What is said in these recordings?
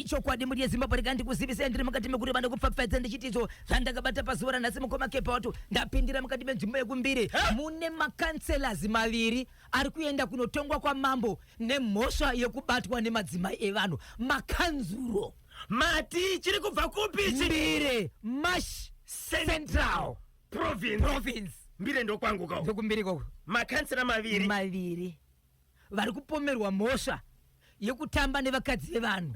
Ichokwadi mhuri yeZimbabwe, rega ndikuzivise, ndiri mukati mekureva nekupfapfaidza ndichiti izvo zvandakabata pazuva ranhasi, mukoma Kepa, watu ndapindira mukati menzvimbo yekuMbire mune macouncillors maviri ari kuenda kunotongwa kwamambo nemhosva yekubatwa nemadzimai evanhu, makanzuro. Mati chiri kubva kupi ichi? Mbire Mash Central Province. Province. Mbire ndokwangu ka. NdokuMbire koko. Makansela maviri. Maviri vari kupomerwa mhosva yekutamba nevakadzi vevanhu.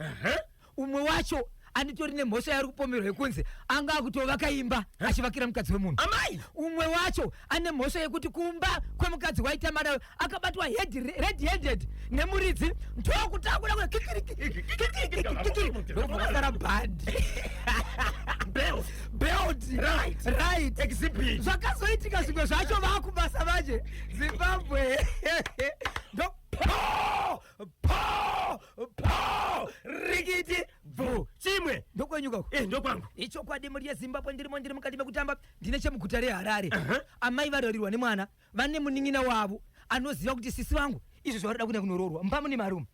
Umwe wacho anitori nemhosva yaari kupomerwa yekunzi anga akutovaka imba achivakira mukadzi wemunhu. Amai. Umwe wacho ane mhosva yekuti kumba kwemukadzi waitamba nayo akabatwa red handed nemuridzi, ndokutakura kikirikikikiri, ndokubva kwasara bhandi. Belt. Belt. Right. Right. Exhibit. Zvakazoitika zvimwe zvacho vakubasa manje, Zimbabwe, ndo po po po rikiti bvu. Chimwe. Ndokwenyuka uko. Eh, ndokwangu. Ichokwadi mhuri yeZimbabwe, ndirimo, ndiri mukati mekutamba, ndine chemuguta reHarare. Amai vararirwa nemwana, vane munin'ina wavo anoziva kuti sisi vangu izvo zvavarida kuenda kunoroorwa mumba mune marume,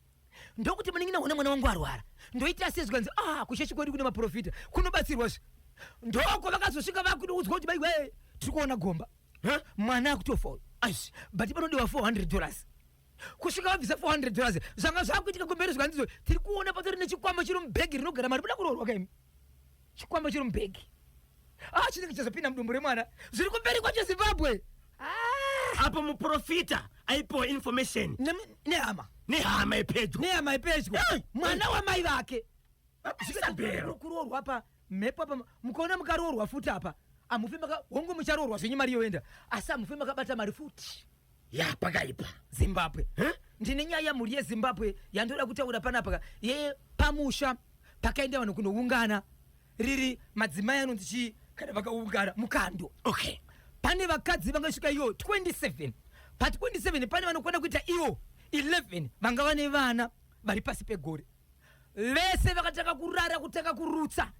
ndokuti munin'ina, "Una mwana wangu arwara, ndoita sei?" Zvikanzi, "Ah, kuchechi kwedu kune maprofita, kunobatsirwazve." Ndoko vakazosvika vakuudzwa kuti, "Maiwe, tiri kuona gomba." Huh? Mwana akutofa uyu. Aish. But panodiwa $400. Kusvika vabvisa $400, zvanga zvakuitika kumberi, zvikanzizo, "Tiri kuona patori nechikwambo chiri mubhegi rinogara mari, buda kuroorwa kaimi." Chikwambo chiri mubhegi, ah, chinenge chazopinda mudumbu remwana, zviri kumberi kwacho, Zimbabwe. Ah! Apo muprofita aipiwa information nehama. Nehama yepedyo. Nehama yepedyo. Hey! Mwana wamai vake. Isabel. Kuroorwa pa mhepo apa, mukaona mukaroorwa futi apa, hamufi maka, hongu mucharoorwa zvenyu, mari yoenda, asi hamufi makabata mari futi. Ya, pakaipa. Zimbabwe. Huh? Ndine nyaya, mhuri yeZimbabwe, yandoda kutaura panapa, yepamusha pakaenda vanhu kunoungana, riri madzimai anonzi chii kana vakaungana, mukando. Pane vakadzi vangasvika iwo 27. Pa 27 pane vanokwana kuita iwo 11 vanga vane vana vari pasi pegore. Vese vakatanga kurara, kutanga kurutsa,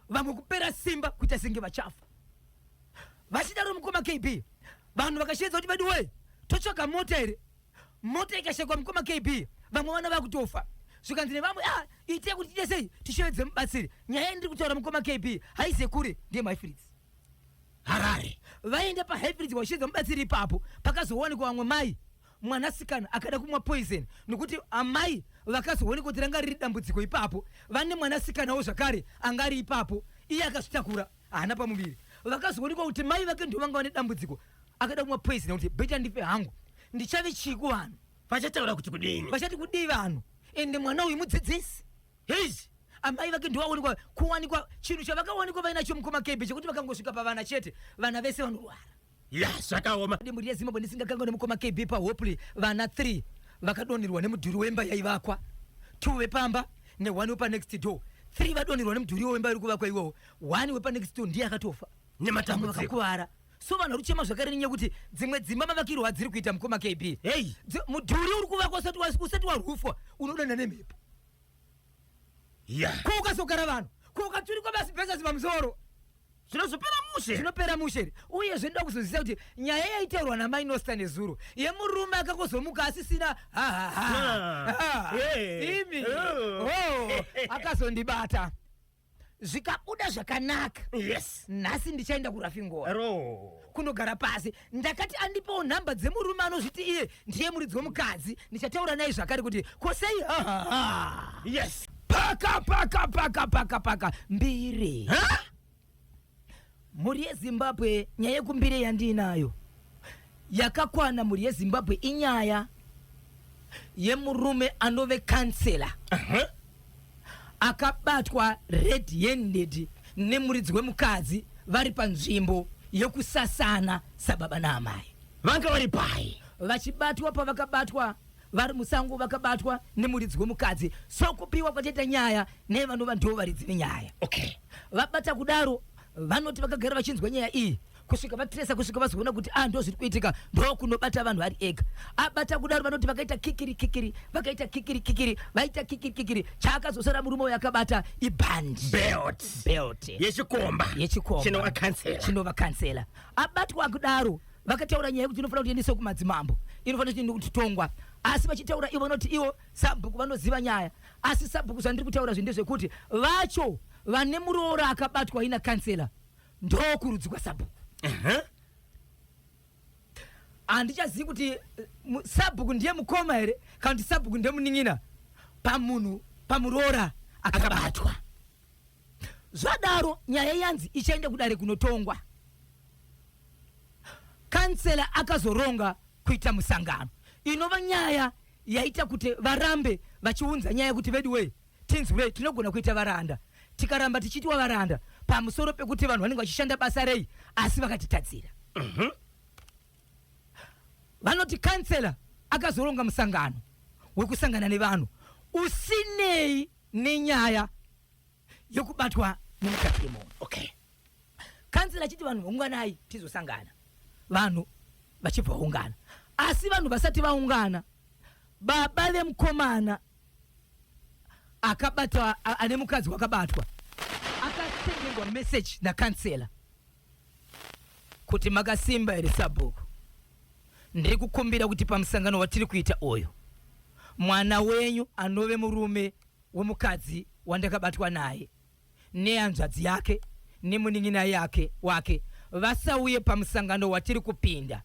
vamwe kupera simba, kuita senge vachafa. Vachidaro, mukoma KB, vanhu vakasheedza kuti, "Vedu wee, totsvaga mota here?" Mota ikashekwa, mukoma KB, vamwe vana vakutofa. Zvikanzi nevamwe, "Ah, itei kuti tiite sei, tishevedze mubatsiri." Nyaya yandiri kutaura, mukoma KB, haisi kure, ndiye Highfields. Harare. Vaenda paHighfields vachishevedza mubatsiri, ipapo pakazowanikwa vamwe mai, mwanasikana akada kumwa poison, nokuti amai vakazoonekwa kuti ranga riri dambudziko ipapo, vane mwanasikanawo zvakare anga ari ipapo, iye akazvitakura, haana pamuviri. Vakazoonekwa kuti mai vake ndo vanga vane dambudziko, akada kumwa poison nekuti, "Better ndife hangu, ndichave chii kuvanhu?" Vachataura kuti kudini? Vachati kudii vanhu? Ende mwana uyu mudzidzisi. Heis. Amai vake ndovaonekwa kuwanikwa chinhu chavakawanikwa vainacho, mukoma KB, chekuti vakangosvika pavana chete, vana vese vanorwara. Ya, zvakaoma. Mhuri yeZimbabwe, ndisingakanga nemukoma KB, paHopley vana 3 vakadonherwa nemudhuri wemba yaivakwa, 2 vepamba ne1 wepanext door. 3 vadonherwa nemudhuri wemba iri kuvakwa iwowo, 1 wepanext door ndiye akatofa, vamwe Nematambudziko. vakakuvara. So vanhu vari kuchema zvakare nenyaya yekuti dzimwe dzimba mavakirwo adziri kuita, mukoma KB, Hey. Mudhuri uri kuvakwa usati warufwa unodonha nemhepo. Ko ukazogara vanhu, ko ukaturikwa maasbestos pamusoro? Zvinozopera mushe. Zvinopera mushe here? Uyezve ndoda kuzozivisa kuti nyaya yaitaurwa namai Nosta nezuro yemurume akangozomuka asisina hahaha. Ah. Eh. Imi. Oh. Oh, akazondibata, zvikabuda zvakanaka. Nhasi ndichaenda kuRaffingora Ro. Kunogara pasi. Ndakati andipawo nhamba dzemurume anozviti iye ndiye muridzi wemukadzi, ndichataura naye zvakare kuti kosei hahaha. Paka paka paka paka paka Mbire. Huh? Mhuri yeZimbabwe, nyaya yekuMbire yandiinayo yakakwana, mhuri yeZimbabwe, inyaya yemurume anove kansela akabatwa red handed nemuridzi wemukadzi vari panzvimbo yekusasana sababa naamai. Vanga vari pai? Vachibatwa, pavakabatwa vari musango, vakabatwa nemuridzi wemukadzi, sokupiwa kwataita nyaya nevanova ndo varidzi venyaya. Vabata kudaro, vanoti vakagara vachinzwa nyaya iyi kusvika vatresa, kusvika vazoona kuti, ah, ndo zviri kuitika, ndokunobata vanhu vari ega. Abata kudaro, vanoti vakaita kikiri kikiri, vakaita kikiri kikiri, vaita kikiri kikiri, chaakazosara murume uyu akabata ibhandi. Belt. Belt. Yechikomba. Yechikomba. Chinova kansela. Chinova kansela. Abatwa kudaro, vakataura nyaya yekuti inofanira kuti iendeswe kumadzimambo, inofanira kuti kutongwa, asi vachitaura ivo vanoti ivo sabhuku vanoziva nyaya. Asi sabhuku, zvandiri kutaura zvi ndezvekuti vacho vane muroora akabatwa ina kansela ndokurudzi kwasabhuku. Handichazivi kuti sabhuku ndiye mukoma here kana kuti sabhuku ndiye munin'ina pamunhu pamuroora akabatwa. Zvadaro, nyaya yanzi ichaenda kudare kunotongwa. Kansela akazoronga kuita musangano, inova nyaya yaita kuti varambe vachiunza nyaya yekuti vedu wei, tinzwei, tinogona kuita varanda tikaramba tichiitwa varanda pamusoro pekuti vanhu vanenge vachishanda basa rei asi vakatitadzira. Vanoti kansela akazoronga musangano wekusangana nevanhu usinei nenyaya yekubatwa nemukadzi wemunhu. Kansela achiti vanhu vaunganai tizosangana, vanhu vachibva vaungana. Asi vanhu vasati vaungana, baba vemukomana akabatwa, ane mukadzi wakabatwa, akasenderwa meseji nakansela kuti, "Makasimba here sabhuku? Ndiri kukumbira kuti pamusangano watiri kuita uyu, mwana wenyu anove murume wemukadzi wandakabatwa naye nehanzvadzi yake nemunin'ina yake wake vasauye pamusangano watiri kupinda.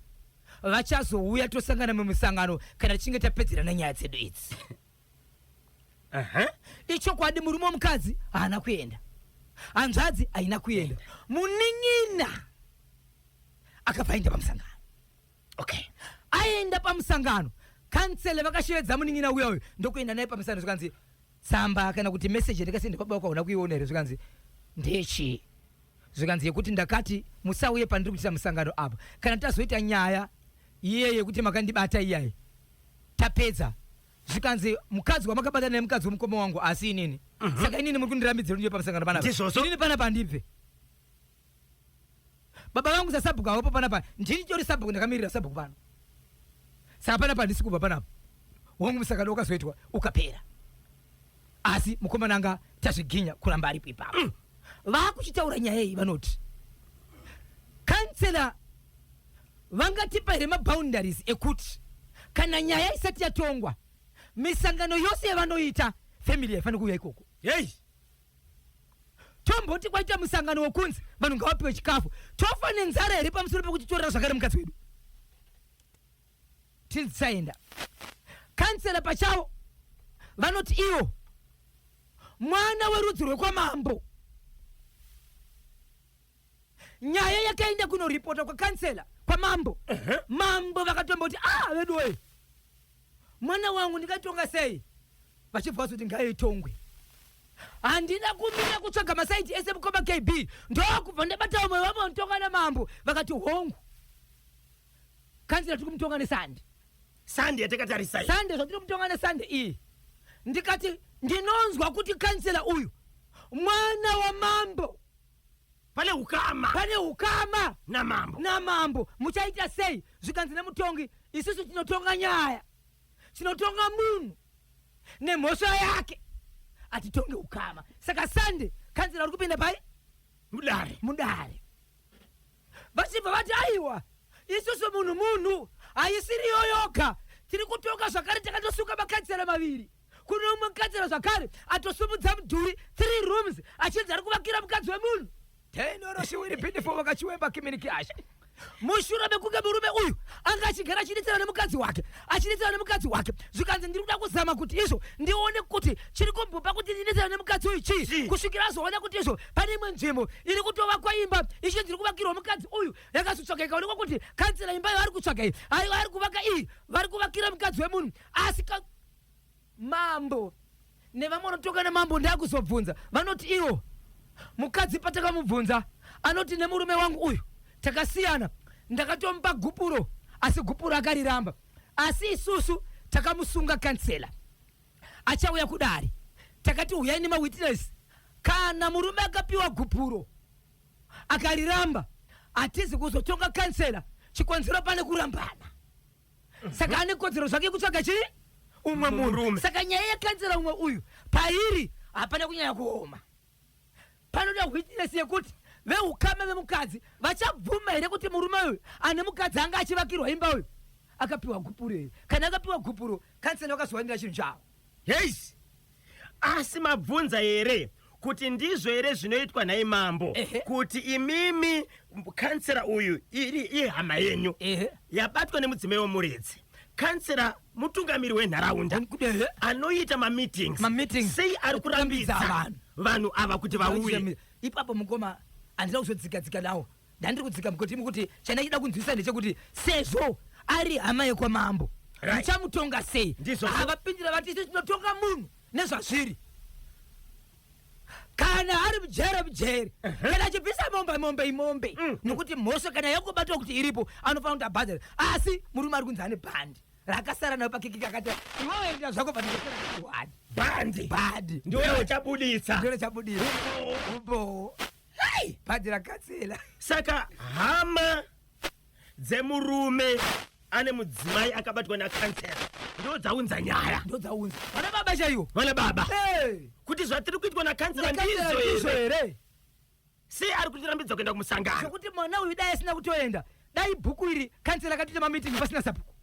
Vachazouya tosangana mumusangano kana tichinge tapedzerana nyaya dzedu idzi." Ichokwadi, murume womukadzi haana kuenda, hanzvadzi haina kuenda, munin'ina akabva aenda pamusangano. Aenda pamusangano, kansele vakashevedza munin'ina uya uyu ndokuenda naye pamusangano. Zvikanzi, "Tsamba kana kuti meseji yandakasenda baba wako hauna kuiona here?" Zvikanzi, "Ndechii?" Zvikanzi, "Yekuti ndakati musauye pandiri kuitira musangano apa. Kana tazoita nyaya iye yekuti makandibata iyayi tapedza." Zvikanzi, "Mukadzi wamakabata naye mukadzi wemukoma wangu, asi inini, saka inini muri kundirambidzira kuti ndiye pamusangano panapa?" Ndizvozvo. "Inini panapa handibve. Baba vangu sasabhuku havapo panapa, ndini tori sabhuku, ndakamirira sabhuku pano, saka panapa handisi kubva panapa." Wangu musangano wakazoitwa ukapera, asi mukomana anga tazviginya kuramba aripo ipapo. Vakuchitaura nyaya iyi, vanoti kansela vangatipa here maboundaries ekuti kana nyaya isati yatongwa, misangano yose yavanoita, family haifaniri kuuya ikoko? Hei. Tomboti kwaita musangano wokunzi vanhu ngavapiwe chikafu, tofa nenzara here pamusoro pekuti torera zvakare mukadzi wedu? Tinzi tisaenda. Kansela pachavo vanoti ivo mwana werudzi rwekwamambo. Nyaya yakaenda kunoripota kwakansela kwamambo. Mambo vakatomboti, "Ah, veduwe, mwana wangu ndingatonga sei?" Vachibva vazoti ngaitongwe. Handina kumira kutsvaga masides ese, mukoma KB, ndokubva ndabata umwe vamwe vanotonga namambo. Vakati, "Hongu kansela, tiri kumutonga neSunday." Sunday yatakatarisa iyi. Sunday zvatiri kumutonga neSunday iyi. Ndikati ndinonzwa kuti kansela uyu mwana wamambo. Pane ukama. Pane ukama namambo. Namambo. Muchaita sei? Zvikanzi nemutongi, "Isusu tinotonga nyaya, tinotonga munhu nemhosva yake, atitonge ukama." Saka Sunday kansela uri kupinda pai? Mudare. Mudare. Vachibva vati, "Aiwa, isusu munhu munhu haisiriyo yoga tiri kutonga zvakare. Takatosuka makansela maviri. Kune umwe mukansela zvakare atosumudza mudhuri, three rooms, achinzi ari kuvakira mukadzi wemunhu." Tenoroshiwiri beautiful vakachiwemba kiminikiasha. Mushure mekunge murume uyu anga achigara achidetsera nemukadzi wake, achidetsera nemukadzi wake, zvikanzi, "Ndiri kuda kuzama kuti izvo ndione kuti chiri kumbopa kuti ndidetsera nemukadzi uyu chii." Chii? Kusvikira azoona kuti izvo pane imwe nzvimbo iri kutovakwa imba ichinzi iri kuvakirwa mukadzi uyu. Yakazotsvaga ikaonekwa kuti kansela imba yavari kutsvaga iyi, ari kuvaka iyi, vari kuvakira mukadzi wemunhu. Asi mambo nevamwe vanotonga namambo ndakuzobvunza, vanoti ivo mukadzi patakamubvunza anoti, "Nemurume wangu uyu takasiyana, ndakatomupa gupuro asi gupuro akariramba. Asi isusu takamusunga kansela, achauya kudare. Takati uyai nemawitness. Kana murume akapiwa gupuro akariramba, hatizi kuzotonga kansela. Chikonzero pane kurambana, saka ane kodzero zvake kutsvaga chii umwe munhu." Murume. Saka nyaya yekansela umwe uyu pairi hapana kunyanya kuoma. Panoda witness yekuti veukama vemukadzi vachabvuma here kuti murume uyu ane mukadzi anga achivakirwa imba uyu akapiwa gupuro here. Kana akapiwa gupuro, kansela vakazowanira chinhu chavo. Yes. Asi mabvunza here kuti ndizvo here zvinoitwa nhai mambo? Ehe. Kuti imimi kansera uyu iri ihama yenyu yabatwa nemudzimai wemuridzi. Kansera mutungamiri wenharaunda Ehe. anoita mameetings. Mameetings. Sei ari kurambidza Kurambidza vanhu. Vanhu ava kuti vauye? Ipapo mukoma, handina kuzodzika-dzika nawo. Ndandiri kudzika mukoti mukuti chandachida kunzwisa ndechekuti sezvo ari hama yekwamambo, muchamutonga sei? Ndizvo. Havapindira, vati isu tinotonga munhu nezvazviri. Kana ari mujere, mujere. Kana achibvisa mombe, mombe imombe, nokuti mhosva kana yangobatwa kuti iripo, anofanira kuti abhadhare. Asi murume ari kunzi ane bhandi rakasara nayo pakeke, kakati iwewe enda zvako patinoani. Bhandi. Bhandi. Ndiwe uchabuditsa. Ndiro chabudira umbowo, bhandi rakatsela. Saka hama dzemurume ane mudzimai akabatwa nakansera ndo dzaunza nyaya. Ndodzaunza, vana baba chaiwo. Vana baba. Hey! Kuti zvatiri kuitwa nakansera Ndakatsela. ndizvo Ndizvo here? here? Sei ari kutirambidza kuenda kumusangano? Zvokuti mwana uyu dai asina kutoenda, dai bhuku iri kansela akatoita mameeting pasina sabhuku.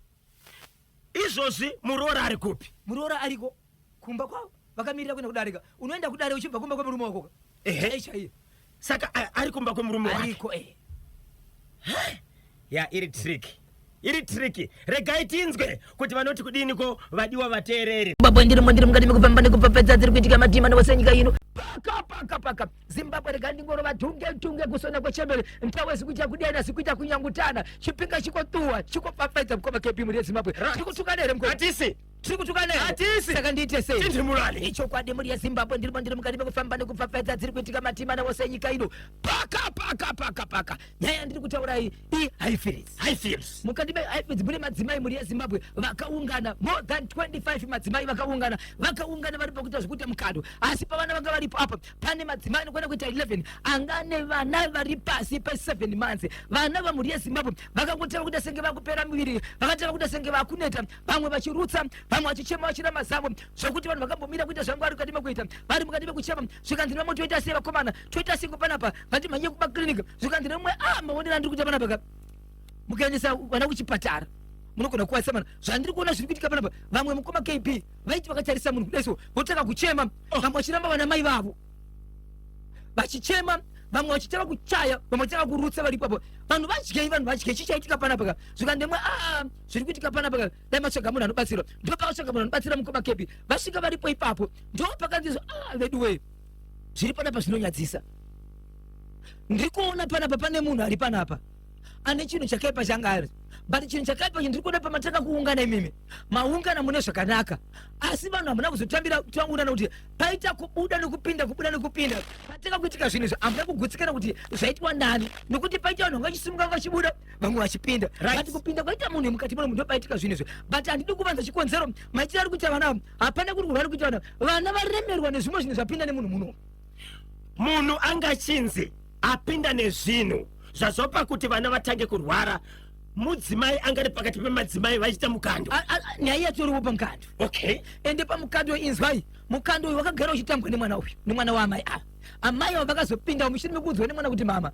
Izvozvi muroora ari kupi? Muroora ariko kumba kwavo, vakamirira kuenda kudarika. Unoenda kudare uchibva kumba kwemurume wako. Ehe. Chaiye. Saka ari kumba kwemurume wake? Ariko, eh. Ya, iri tricky, iri tricky. Regai tinzwe kuti vanoti kudiniko vadiwa vateereri. Zimbabwe, ndirimo, ndiri mukati mekufamba nekupfapfadza dziri kuitika matima newose nyika ino. Paka paka paka Zimbabwe, rega ndingorova tunge tunge kusona kwechembere ntawe zikuita kudena zikuita kunyangutana chipinga chikotuwa chikopfapfaidza. Mukoma kepi muri yeZimbabwe, tiri kutukana here mukoma? Hatisi. Tiri kutukana here? Hatisi. Saka ndiite sei? Tindimurani. Ichokwadi, muri yeZimbabwe, ndirimo, ndiri mukati mekufamba nekupfapfaidza dziri kuitika matima nawose nyika ino. Paka paka paka paka, nyaya yandiri kutaura iyi iHighfields. Highfields. Mukati meHighfields mune madzimai, mhuri yeZimbabwe, vakaungana, more than 25 madzimai vakaungana. Vakaungana vari pakuita zvekuita mukado, asi pavana vanga varipo apa pane madzimai anokwana kuita 11 anga nevana vari pasi pe7 months. Vana vamhuri yeZimbabwe vakangotanga kuita senge vakupera miviri, vakatanga kuita senge vakuneta, vamwe vachirutsa, vamwe vachichema vachida mazavo, zvokuti vanhu vakambomira kuita zvangu vari mukati mekuita, vari mukati mekuchema. Zvikanzi nevamwe, "Toita sei vakomana? Toita sei panapa? Ngatimhanye kumaklinika." Zvikanzi nemumwe, "A, maonero andiri kuita panapa ka, mukaendesa vana kuchipatara munogona kuwasa mana. Zvandiri kuona zviri kuitika panapa." Vamwe, mukoma KB, vaiti vakatarisa munhu kudaiso votanga kuchema, vamwe vachiramba vana mai vavo vachichema, vamwe vachitanga kuchaya, vamwe vachitanga kurutsa vari ipapo. "Vanhu vadyei? Vanhu vadyei? Chii chaitika panapa ka?" Zvikandemwe, "Aa, zviri kuitika panapa ka, dai matsvaga munhu anobatsira." Ndo pakatsvaga munhu anobatsira, mukoma Kepi. Vasvika varipo ipapo, ndo pakanzizwa, "A, vedu wee, zviri panapa zvinonyadzisa. Ndiri kuona panapa pane munhu ari panapa ane chinhu chakaipa changa ari, but chinhu chakaipa ndiri kuona pamatanga kuungana. Imimi maungana mune zvakanaka, asi vanhu hamuna kuzotambira taungana kuti paita kubuda nekupinda, kubuda nekupinda. Patanga kuitika zvinhu izvi, hamuna kugutsikana kuti zvaitwa nani, nokuti paita vanhu vanga vachisimuka, vachibuda, vamwe vachipinda. But kupinda kwaita munhu mukati muno, ndo paitika zvinhu izvi. But handidi kuvanza chikonzero. Maitiro ari kuita vana ava, hapana kuri kurwara kuita vana. Vana varemerwa nezvimwe zvinhu zvapinda nemunhu muno." Munhu angachinzi apinda nezvinhu zvazopa kuti vana vatange kurwara, mudzimai angari pakati pemadzimai vachiita mukando? Nyaya yatoriwo pamukando. Ende pamukando, inzwai, mukando uyu wakagara uchitambwa nemwana uyu, nemwana waamai ava. Amai ava vakazopinda mushure mekuudzwa nemwana kuti, "Mama,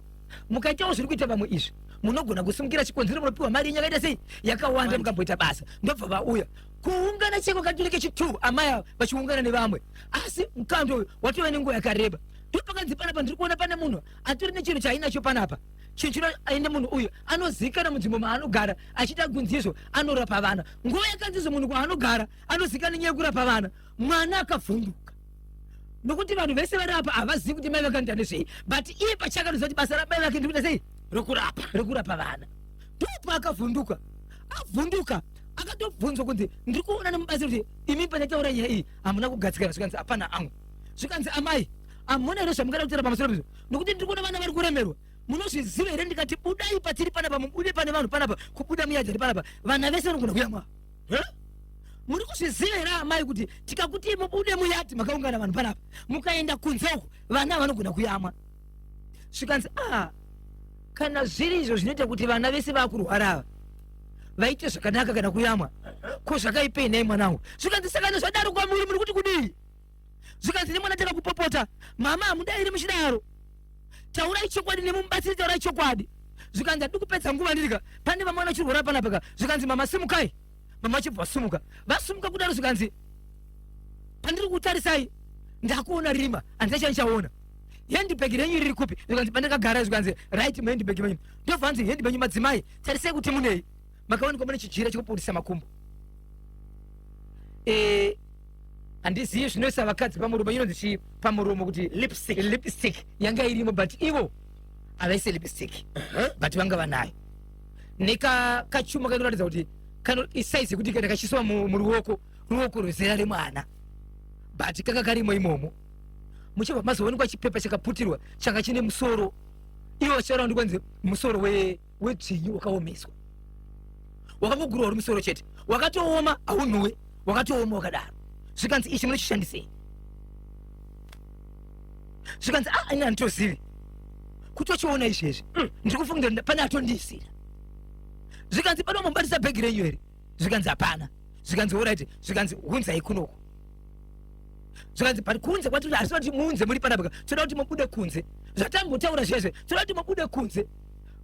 mukaitawo zviri kuita vamwe izvi, munogona kusimukira chikonzero, munopiwa mari yenyu yakaita sei, yakawanda, mukamboita basa." Ndobva vauya kuungana cheko katurike chitu, amai ava vachiungana nevamwe, asi mukando uyu watova nenguva yakareba. Ndopakanzi, "Panapa ndiri kuona pane munhu atori nechinhu chaainacho panapa." Chinhu chino aende, munhu uyu anozivikana munzvimbo maanogara achiita kunzizvo anorapa vana. Nguva yakanzizvo munhu kwaanogara anozivikana nenyaya yekurapa vana. Mwana akavhunduka nokuti vanhu vese vari apa havazivi kuti mai vakaita nezvei, but iye pachake anoziva kuti basa ramai vake ndikuita sei? Rokurapa. Rekurapa vana. Ndopaakavhunduka. Avhunduka, akatobvunzwa kunzi, "Ndiri kuona nemubatsiri kuti imi pachataura nyaya iyi hamuna kugadzikana." Zvikanzi, "Hapana angu." Zvikanzi, "Amai, hamuna here zvamungada kutaura pamusoro pezvo? Nokuti ndiri kuona vana vari kuremerwa. Munozviziva here ndikati budai patiri panapa, mubude pane vanhu panapa, kubuda muyadhi ari panapa, vana vese vanogona kuyamwa? Muri kuzviziva here amai kuti tikakuti mubude muyadhi makaungana vanhu panapa, mukaenda kunze uku, vana vanogona kuyamwa?" Zvikanzi, "A, kana zviri izvo zvinoita kuti vana vese vakurwara ava vaite zvakanaka kana kuyamwa, ko zvakaipei nhai mwanangu?" Zvikanzi, "Saka nezvadaro kwamuri, muri kuti kudii?" Zvikanzi nemwana, "Taka kupopota, mama, hamudairi muchidaro. Taurai chokwadi nemumubatsiri, taurai chokwadi." Zvikanzi, "Handidi kupedza nguva, ndirika pane vamwe vachirwara panapa ka." Zvikanzi, "Mama, simukai." Mama vachibva vasumuka. Vasumuka kudaro, zvikanzi, "Pandiri kutarisai Ndakuona rima, handina chandichaona. Handbag renyu riri kupi? Zvikanzi, pandakagara. Zvikanzi, right, muhandbag menyu. Ndobva hanzi, handbag menyu madzimai, tarisai kuti munei. Makawanikwa mune chijira chekuputisa makumbo. Handizivi zvinoisa vakadzi pamuromo, inonzi chii pamuromo kuti? Lipstick. Lipstick yanga irimo, but ivo havaise lipstick, but vanga vanayo nekakachuma kanoratidza kuti kano isaizi yekuti kana kachiswa muruoko, ruoko rwezera remwana, but kanga karimo imomo. Muchibva mazoonekwa chipepa chakaputirwa changa chine musoro. Ivo vachitaura ndi kwanzi musoro wedzvinyu wakaomeswa, wakangogurwa uri musoro chete, wakatooma, haunhuwe, wakatooma wakadaro. Zvikanzi, ichi munochishandisei? Zvikanzi, ah, ini handitozivi kutochiona izvezvi. Ndiri kufungira kuti pane atondiisira. Zvikanzi, pano mubatisa bhegi renyu here? Zvikanzi, hapana. Zvikanzi, alright. Zvikanzi, hunzai kunoko. Zvikanzi, pari kunze kwatiri, asi kuti muunze muri panapa, toda kuti mubude kunze. Zvatambotaura zvezve, toda kuti mubude kunze.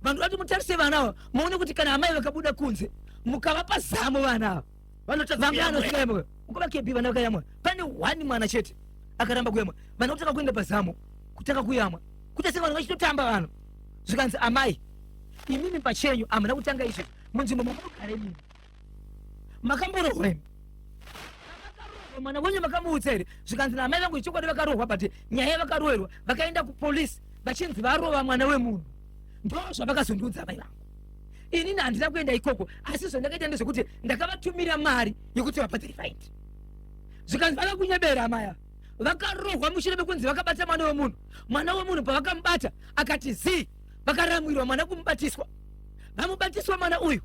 Vanhu vati mutarise vana ava, muone kuti kana amai vakabuda kunze, mukavapa zamo, vana ava vanotadza vanga kuyamwa. vanosiyamwa nguva kepi? Vana vakayamwa, pane one mwana chete akaramba kuyamwa. Vana kutanga kuenda pazamo, kutanga kuyamwa kuita se vanhu vachitotamba vanhu. Zvikanzi, amai, imimi pachenyu hamuna kutanga izvi. Munzvimbo mamunogara imimi makamborohwa imi? Makarohwa mwana wenyu, makamuudza here? Zvikanzi naamai vangu, ichokwadi, vakarohwa, but nyaya yavakarohwerwa, vakaenda kupolisi vachinzi varova mwana wemunhu. Ndo zvavakazondiudza amai vangu. Inini handina kuenda ikoko, asi zvandakaita ndezvekuti ndakavatumira mari yekuti vabhadhare faindi. Zvikanzi, vakakunyebera amai ava, vakarohwa mushure mekunzi vakabata mwana wemunhu. Mwana wemunhu pavakamubata akati zii, vakaramwirwa mwana kumubatiswa. Vamubatiswa mwana uyu,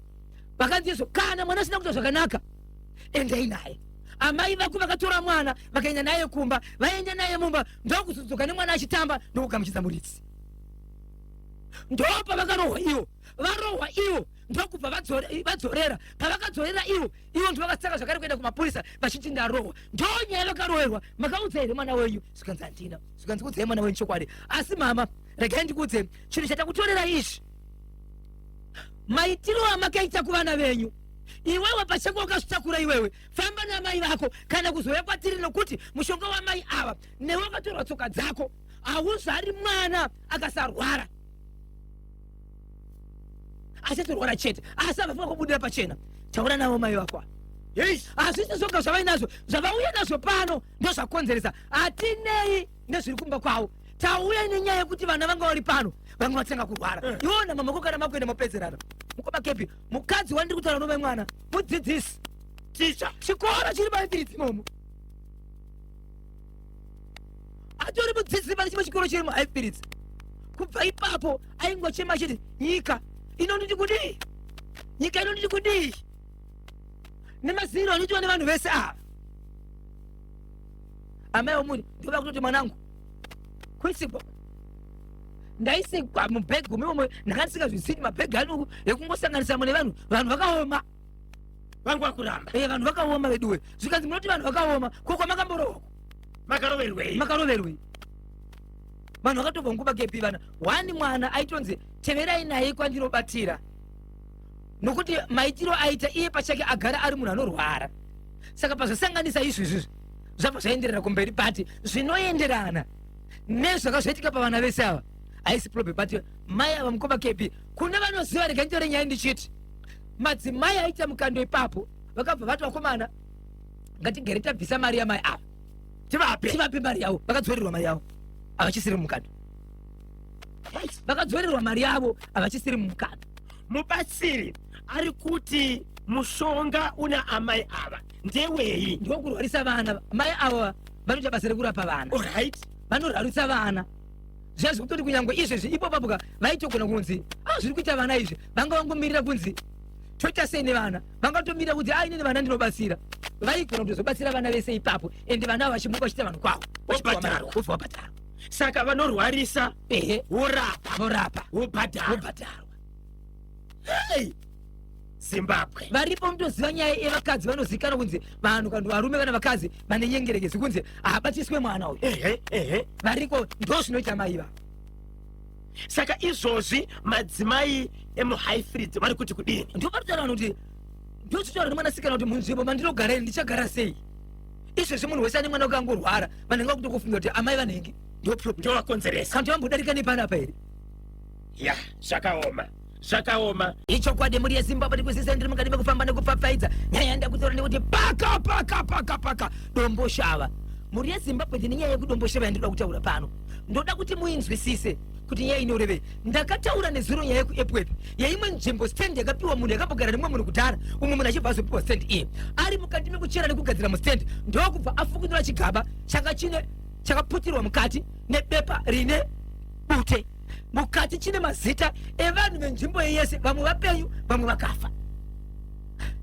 vakanzi izvo, kana mwana asina kuita zvakanaka, endai naye. Amai vako vakatora mwana, vakaenda naye kumba. Vaenda naye mumba, ndokuzodzoka nemwana achitamba, ndokugamuchidza muridzi. Ndopavakarohwa ivo. Varohwa ivo, ndokubva vadzorera. Pavakadzorera ivo, ivo ndovakatsaka zvakare kuenda kumapurisa vachiti ndarohwa. Ndo nyaya vakarohwerwa. Makaudza here mwana wenyu? Zvikanzi, handina. Zvikanzi, kudzai mwana wenyu chokwadi. Asi mama, regai ndikudze chinhu chatakutorera izvi. Maitiro amakaita kuvana venyu, iwewe pachako wakazvitakura. Iwewe famba namai vako kana kuzouya kwatiri, nokuti mushonga wamai ava newe wakatorwa tsoka dzako. Hauzvari mwana akasarwara, achatorwara chete, asi havafanira kubudira pachena. Taura navo mai vako ava. Hazvisi zvoga zvavainazvo, zvavauya nazvo pano ndozvakonzeresa. Hatinei nezviri kumba kwavo, tauya nenyaya yekuti vana vanga vari pano vanga vatanga kurwara. Iwona mama kokana makuenda mapedzerana. Mukoma Kepi, mukadzi wandiri kutaura nomai mwana mudzidzisi. Ticha. Chikoro chiri paIpiritsi imomo. Atori mudzidzisi pane chimwe chikoro chiri muHighfields. Kubva ipapo aingochema achiti, nyika inonditi kudii? Nyika inonditi kudii nemaziro anoitwa nevanhu vese ava? Amai vomuri ndova kutoti, mwanangu, kuisikwa ndaisikwa mubhegi imomo, ndakandisika zvisiti mabhegi anuku ekungosanganisa mune vanhu. Vanhu vakaoma. Vangu vakuramba. Vanhu vakaoma veduwe. Zvikanzi, munoti vanhu vakaoma, koko makamborohwa? Makaroverwei? Makaroverwei? Vanhu vakatobva nguva kepi vana wani. Mwana aitonzi, teverai naye kwandinobatira, nokuti maitiro aita iye pachake agara ari munhu anorwara. Saka pazvasanganisa izvi, izvizvi zvabva zvaenderera kumberi, but zvinoenderana nezvakazvaitika pavana vese ava haisi problem. But mai ava, mukoma Kepi, kune vanoziva, rega nditore nyaya ndichiti madzimai aita mukando ipapo vakabva vati, vakomana, ngatigere tabvisa mari yamai ava. Tivape. Tivape mari yavo. Vakadzorerwa mari yavo, havachisiri mumukando. Vakadzorerwa mari yavo, havachisiri mumukando. Mubatsiri ari kuti mushonga una amai ava ndewei? Ndokurwarisa vana. Mai ava vanoita basa rekurapa vana. Vanorwarisa vana zviya zvekutoti kunyange izvezvi ipo papoka vaitogona kunzi, a zviri kuita vana izvi, vanga vangomirira kunzi toita sei nevana. Vangatomirira kunzi, a inini vana ndinobatsira. Vaigona kutozobatsira vana vese ipapo, ende vana ava vachimuka vachiita vanhu kwavo. Vobhadharwa. Vobva vabhadharwa. Saka vanorwarisa, worapa, vorapa, wobhadhara. Vobhadharwa. Hey! Zimbabwe. Varipo mutoziva nyaya yevakadzi vanozivikanwa kunzi vanhu kana varume kana vakadzi vane nyengerekezi, kunzi haabatiswe mwana uyu. ehe ehe Variko, ndo zvinoita maiva. Saka izvozvi madzimai emuHighfields vari kuti kudini? Ndopatotaura vanhu kuti, ndochitaura nemwanasikana kuti, munzvimbo mandinogara ini ndichagara sei? Izvezvi munhu wese ane mwana wake angorwara, vanhu vanga kutokufunga kuti amai vanenge ndo problem. Ndovakonzeresa. Kana kuti vambodarika nepanapa here? Ya, zvakaoma, zvakaoma. Ichokwadi, mhuri yeZimbabwe, tikuzisa ndiri mukati mekufamba nekupfapfaidza nyaya yandakutaura nekuti paka paka paka paka Domboshava. Mhuri yeZimbabwe, ndine nyaya yekuDomboshava yandinoda kutaura pano. Ndoda kuti muinzwisise kuti nyaya inorevei. Ndakataura nezuro nyaya yekuEpworth, yeimwe nzvimbo, stand yakapiwa munhu yakambogara nemumwe munhu kudhara, umwe munhu achibva azopiwa stand iye ari mukati mekuchera nekugadzira mustand, ndokubva afukunura chigaba changa chine chakaputirwa mukati nebepa rine bute mukati, chine mazita evanhu venzvimbo yese, vamwe vapenyu, vamwe vakafa.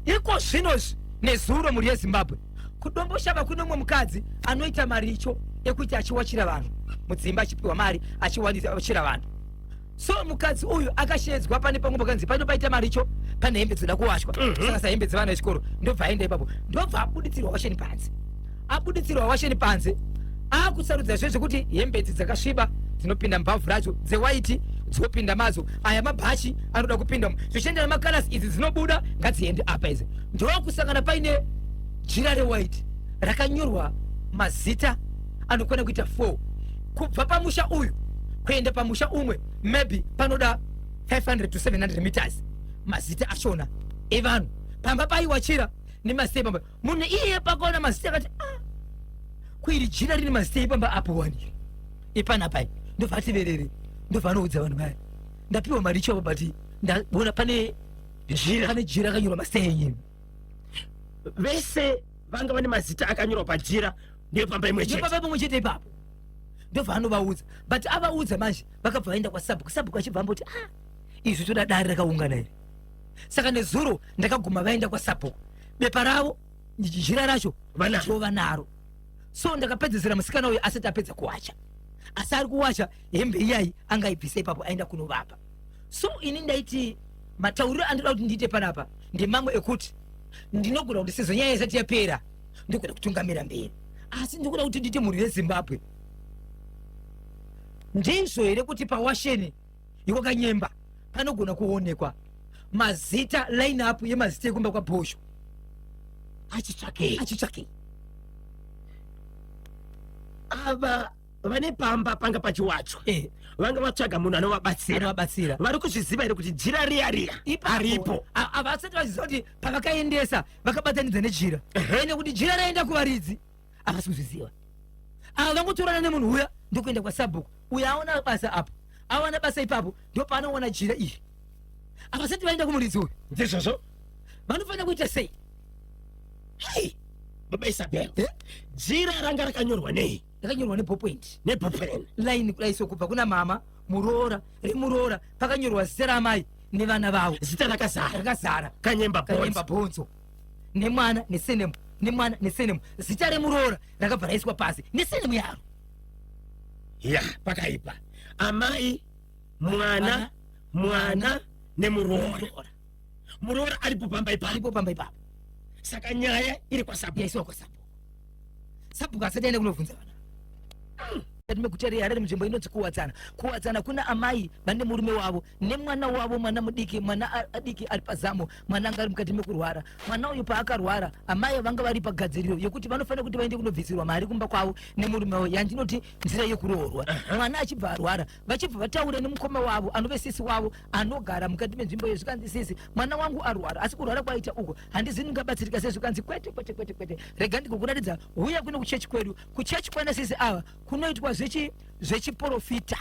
Iko zvinozvi, nezuro, mhuri yeZimbabwe, kuDomboshava kune umwe mukadzi anoita maricho ekuti achiwachira vanhu mudzimba, achipiwa mari achiwachira vanhu. So mukadzi uyu akashedzwa pane pamwe pakanzi pano paita maricho, pane hembe dzoda kuwachwa. Saka sahembe dzevana vechikoro, ndobva aenda ipapo, ndobva abuditsirwa washeni panze. Abuditsirwa washeni panze, akusarudza zve zvekuti hembe idzi dzakasviba dzinopinda mubhavhu racho, dzewhite dzopinda madzo, aya mabhachi anoda kupinda zvichiendera macolours, idzi dzinobuda ngadziende apa idzi. Ndokusangana paine jira rewhite rakanyorwa mazita anokwana kuita 4. Kubva pamusha uyu kuenda pamusha umwe maybe panoda 500 to 700 meters. Mazita achona evanhu pamba paiwachira nemazita epamba. Munhu iye pakaona mazita akati, "Ah, kuiri jira rine mazita epamba apo waniri ipanapai." Ndobva ati verere, ndobva anoudza vanhu vaya, "Ndapiwa mari ichopo, but ndaona pane jira." Pane jira akanyorwa mazita enyu. Vese vanga vane mazita akanyorwa pajira ndepamba imwe chete. Ndepamba pamwe chete ipapo. Ndobva anovaudza, but avaudza manje vakabva vaenda kwasabhuku. Sabhuku achibva amboti, "Ah, izvi toda dare rakaungana here?" Saka nezuro ndakaguma vaenda kwasabhuku, bepa ravo, jira racho Vanaro. ndova naro. So ndakapedzesera musikana uyu asati apedza kuwacha, asi ari kuwacha hembe iyayi angaibvisa ipapo aenda kunovapa. So ini ndaiti matauriro andinoda kuti ndiite panapa ndemamwe ekuti ndinogona kuti sezvo nyaya isati yapera, ndogona kutungamira mberi, asi ndikuda kuti nditi mhuri yeZimbabwe, ndizvo here kuti pawasheni yekwakanyemba panogona kuonekwa mazita, line up yemazita ekumba kwaBhosho? Achitsvakei? Achitsvakei? Ava vane pamba panga pachiwachwa vanga vatsvaga munhu anovabatsira. Anovabatsira. Vari kuzviziva here kuti jira riya riya aripo? Havasati vaziva kuti pavakaendesa vakabatanidza nejira, ende kuti jira raenda kuvaridzi havasi kuzviziva. Ava vangotorana nemunhu uya ndokuenda kwasabhuku. Uyo aona basa apo, awana basa ipapo, ndopaanoona jira iri. Havasati vaenda kumuridzi uyu. Ndizvozvo. Vanofanira kuita sei? Hai, baba Isabel. Eh? Jira ranga rakanyorwa nei? Rakanyorwa neballpoint. Neballpen. Line kudai so, kubva kuna mama, muroora, remuroora pakanyorwa zita ramai nevana vavo. Zita rakazara. Rakazara. Kanyemba. Kanyemba. Bhonzo. Bhonzo nemwana nesurname, nemwana nesurname. Zita remuroora rakabva raiswa pasi nesurname yaro. Ya, pakaipa. Amai, mwana, mwana nemuroora. Muroora. Muroora aripo pamba ipapo. Aripo pamba ipapo. Saka nyaya iri kwasabhuku. Yaiswa kwasabhuku. Sabhuku asati aenda kunobvunza vana. Mukati meguta reHarare, munzvimbo inonzi Kuwadzana. Kuwadzana kuna amai vane murume wavo nemwana wavo, mwana mudiki, mwana adiki ari pazamo, mwana anga ari mukati mekurwara. Mwana uyu paakarwara, amai vanga vari pagadziriro yekuti vanofanira kuti vaende kunobvisirwa mari kumba kwavo nemurume wavo, yandinoti nzira yekuroorwa. Mwana achibva arwara, vachibva vataura nemukoma wavo anove sisi wavo anogara mukati menzvimbo iyo. Zvikanzi, "Sisi, mwana wangu arwara, asi kurwara kwaita uko handizi ndingabatsirika sei?" Zvikanzi, "Kwete, kwete, kwete, kwete, rega ndikukuratidza. Huya kuno kuchechi kwedu." Kuchechi kwana sisi ava kunoitwa zvechiprofita.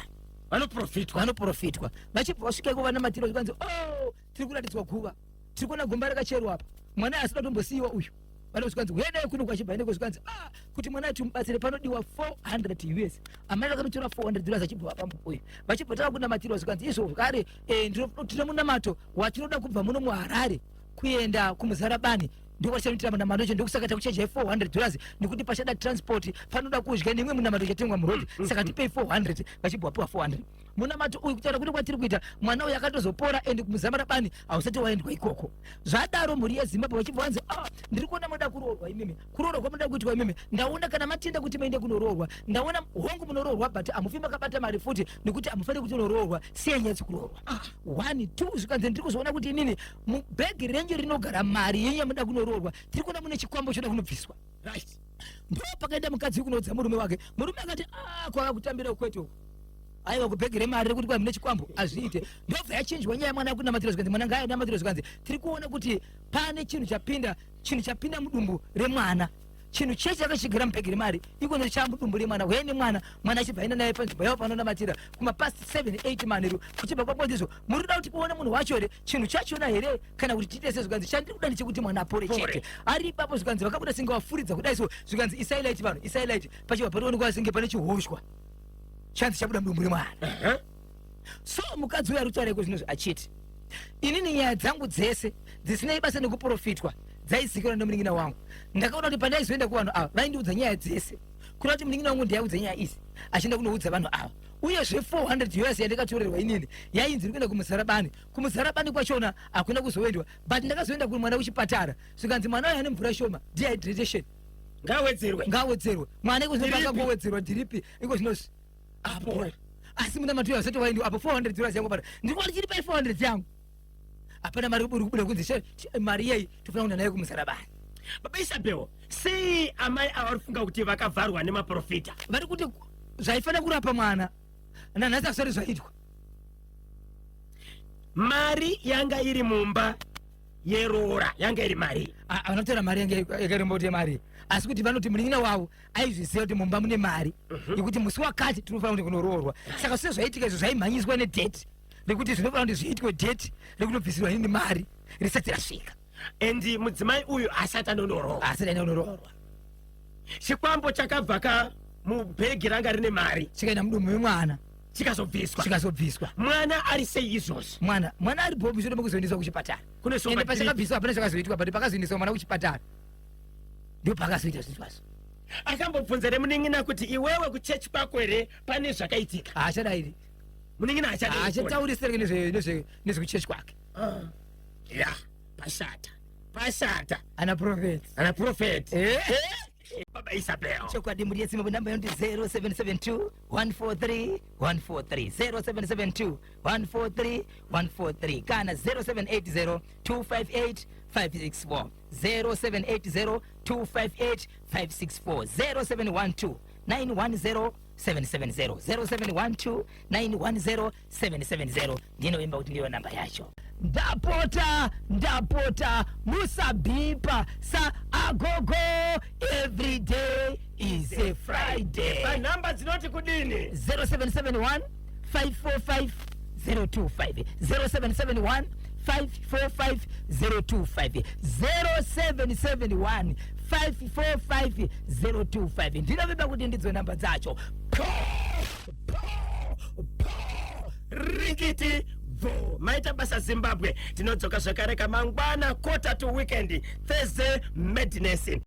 Vanoprofitwa. Vanoprofitwa. Vachibva vasvika iko, vanamatiro. Zvikanzi, "Oh, tiri kuratidzwa guva, tiri kuona gomba rakacherwa apa, mwana asina kutombosiyiwa uyu." Vanozvikanzi, "Huya kuno." Kwachibva endeko, zvikanzi, "Ah, kuti mwana timubatsire panodiwa 400 US." Amai vakanotora $400, achibva vapamba uyu, vachibva tava kunamatirwa. Zvikanzi, "Izvo zvakare tine munamato watinoda kubva muno muHarare kuenda kuMuzarabani, ndokwatichanoitira munamato icho. Ndokusaka takuchajai $400, nekuti pachada transport, panoda kudya neimwe munamato ichatengwa muroad, saka tipei 400." Vachibva vapiwa 400. Munamato uyu, kutaura kuti kwatiri kuita, mwana uyu akatozopora, ende kuMuzarabani hausati waendwa ikoko. Zvadaro, mhuri yeZimbabwe, vachibva vanzi, "Ah, ndiri kuona munoda kuroorwa imimi. Kuroorwa kwamunoda kuitwa imimi, ndaona kana matenda kuti muende kunoroorwa, ndaona hongu munoroorwa, but hamufi makabata mari futi, nekuti hamufaniri kuti unoroorwa. Siyai nyaya dzekuroorwa." One, two, zvikanzi, "Ndiri kuzoona kuti inini mubhegi renyu rinogara mari yenyu yamuda kunoroorwa, tiri kuona mune chikwambo choda kunobviswa." Right. Ndo pakaenda mukadzi kunoudza murume wake. Murume akati, ah, kwava kutambira kwete uku, aiwa, kubhegi remari rekuti kwai mune chikwambo azviite. Ndobva yachinjwa nyaya, mwana akunamatira, zvikanzi mwana ngaanamatira. Zvikanzi tiri kuona kuti pane chinhu chapinda, chinhu chapinda mudumbu remwana. Chinhu chese chakachigara mubhegi remari ikono chamudumbu remwana. Huyai nemwana. Mwana achibva aenda naye panzvimbo yavo panonamatira kumapast 7 8 manheru. Kuchibva kwapo ndizvo muri kuda kuti kuone munhu wacho here, chinhu chachona here, kana kuti tiite se? Zvikanzi chandiri kuda ndechekuti mwana apore chete. Ari ipapo, zvikanzi vakabuda singe vafuridza kudai so. Zvikanzi isai light, vanhu, isai light. Pachibva patoonekwa singe pane chihoshwa chanzi chabuda mudumbu remwana. So mukadzi uyo ari kutaura iko zvinozvi achiti, inini nyaya dzangu dzese dzisinei basa nekuprofitwa dzaizikanwa nemunin'ina wangu. Ndakaona kuti pandaizoenda kuvanhu ava vaindiudza nyaya dzese, kuda kuti munin'ina wangu ndiyaudza nyaya idzi achienda kunoudza vanhu ava. Uyezve 400 US yandakatorerwa inini yainzi iri kuenda kuMuzarabani. KuMuzarabani kwachona hakuna kuzoendwa, but ndakazoenda kumwana kuchipatara, zvikanzi mwana uyo ane mvura shoma, dehydration. Ngawedzerwe. Ngawedzerwe mwana iko Drip. Zvino drip iko zvinozvi apora, asi muna matuyo asati waendiwa apo. $400 yangu bada ndiri chiri pai 400 yangu, hapana mari uri kubuda kunzi mari yei tofanira kuenda nayo kuMuzarabani. Baba Isabel, sei amai ava vari kufunga kuti vakavharwa nemaprofita? Vari kuti zvaifanira kurapa mwana nanhasi hazvisati zvaitwa. Mari yanga iri mumba yeroora yanga iri mari? Ah, vanotora mari yange yakaremba kuti mari, asi kuti vanoti munin'ina wavo aizviziva kuti mumba mune mari yekuti musi wakati tinofanira kuti kunoroorwa. Saka sezvo zvaitika izvo zvaimhanyiswa nedate rekuti zvinofanira kuti zviitwe, date rekunobvisirwa inini mari risati rasvika. And mudzimai uyu asati anonoroorwa? Asati aenda kunoroorwa. Chikwambo chakabva ka mubhegi ranga rine mari. Chikaenda mudumbu memwana. Chikazobviswa. Chikazobviswa. Mwana ari sei izvozvi? Mwana ari bhobi, zvoda kuzoendeswa kuchipatara. Kune Ende pachakabviswa hapana chakazoitwa, but pakazoendeswa mwana kuchipatara ndo pakazoita zvinhu zvazvo. Akambobvunza remunin'ina kuti iwewe kuchechi kwako here pane zvakaitika? Haachadairi. Munin'ina haachadairi. Haachatauri sereke nezvekuchechi kwake. Ya, pashata, pashata. Ana prophet. Ana prophet. Eh? Baba Isabel. Chokwadi, muri yeZimbabwe, namba yonti 0772 143 143, 0772 143 143, kana 0780 258 564, 0780 258 564, 0712 910 770, 0712 910 770. Ndinovimba kuti ndiyo namba yacho. Ndapota, ndapota, musabhipa saagogo. Every day is a Friday. Panhamba dzinoti kudini? 0771 545 025, 0771 545 025, 0771 545 025. Ndinovimba kuti ndidzo namba dzacho. Po, po, po. Rikiti bvo. Maita basa, Zimbabwe. Tinodzoka zvakare kamangwana, quarter to weekend, Thursday Madness.